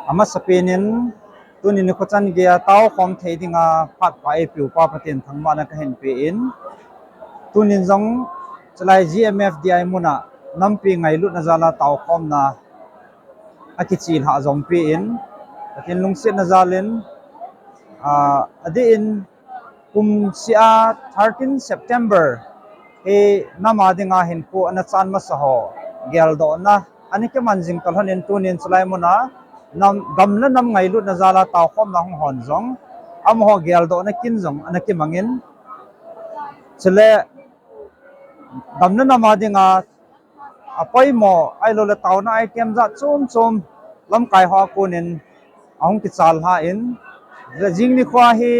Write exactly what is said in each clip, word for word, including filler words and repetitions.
Amasapen in, tunin nikho chan geiya taokhom thei dinga phat pha eipeu pa Pathen thangvahna kahin pe in, tunin jong chulai G M F D I muna nampi ngailutna jala taokhomna akichih lhah jong pe in, Pathen lungsetna jal in, ah, adeh in kumseh a thirteen September hi nam a dinga hinkho ana chan masa ho geldohna ana kiman jing talhon in, tunin chulai muna nam, gam le nam ngailutna jala taokhomna hung hon jong amaho geldohna kin jong ana kimangin, chule gam le nam a dinga apoimo ahilou le taona item jat chom chom lamkai ho a konin ahung kichal lha in, jing nikho hi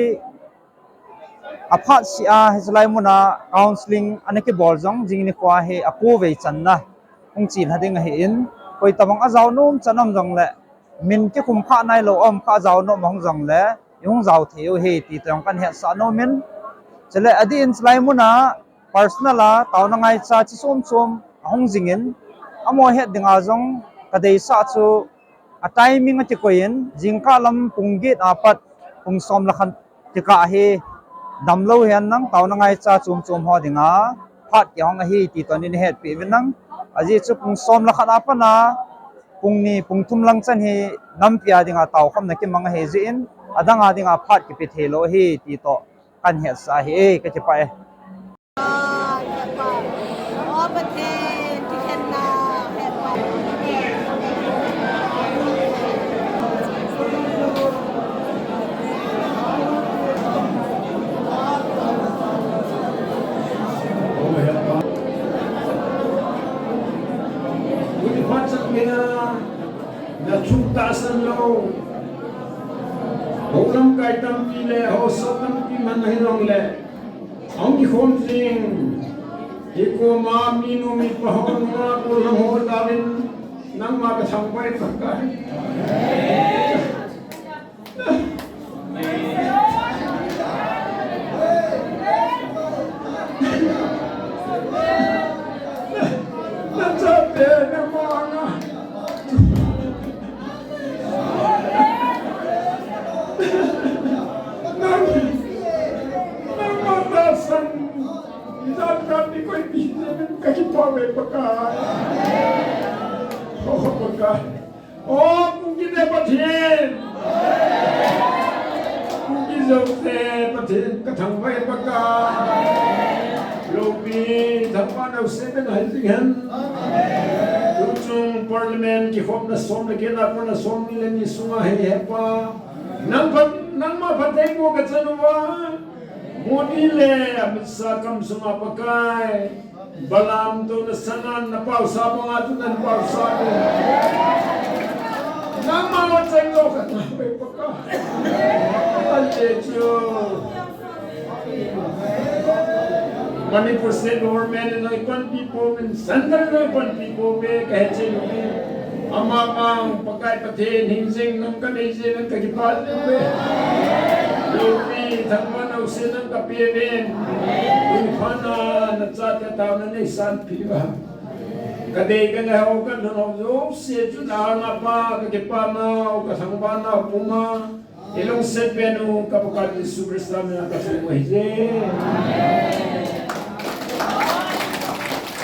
aphat seh a hiche lai muna counselling ana kibol jong jing nikho hi apo vei channa hung chih lha ding ahi in, koi tabang ajao nom chan um jongle, min kikhum kha nailou um kha ajao nom hung jongle, ihung jao thei u ahi ti toh jong kahin hetsah nom in, chule adeh in chulai muna personal a taona ngaicha chi chom chom ahung jing in, amaho het dinga jong kadeisah chu a timing akikoi in, jingkah lam pung get a pat pung som le khat tikah hi damlou hen lang taona ngaicha chom chom ho dinga phat kihong ahi ti toh nin hetpeh uvin lang. Ajeh chu pung som le khat a pat a pung ni pung thum lang chan hi nampi a dinga taokhomna kimang ahi jeh in, adang a dinga phat kipe thei lou ahi ti toh kahin hetsah ahi e, kakipah e. Na thu tahsan lou. Ho lamkai tampi le haosa tampi man ahi jongle, ahung kikhom jing hi koma minu mipa ho nunga golhang ho tauvin, nangma kathangvah e Pakai. Nachate namanga nang, nangma tahsan, ijat kati koi ti, kakipah e Pakai. O Pakai. O, Kuki te Pathen. Kuki jouse Pathen kathangvah e Pakai. Loupi thangvahna u seven hai jing hen. Tuchung Parliament kikhopna som le get a kona som ni le ni sunga hi he Pa, nang phat, nangma phattheiboh kachan uva, Modi le Amit Shah kam sunga Pakai, Balaam toh nasanga napaosa banga tu napaosa tu. Nangma vacheng lou khat nahi Pakai. Ache chu. Manipur State Government in eipanpi pouve, Central in eipanpi pouve kahe cheh uve. Amavang Pakai Pathen hingjing nang kanei jeh in kakipah uve. Loupi thangvahna u seven nang kapeh uve. Tuni phat a nachate taona neisanpi uva, kadei kangai ho kalhun ho jouse chu nanga Pa kakipah nau kathangvah nau puma, ilungset pen u ka Pakai Jesu Christa mina kathum u ahi.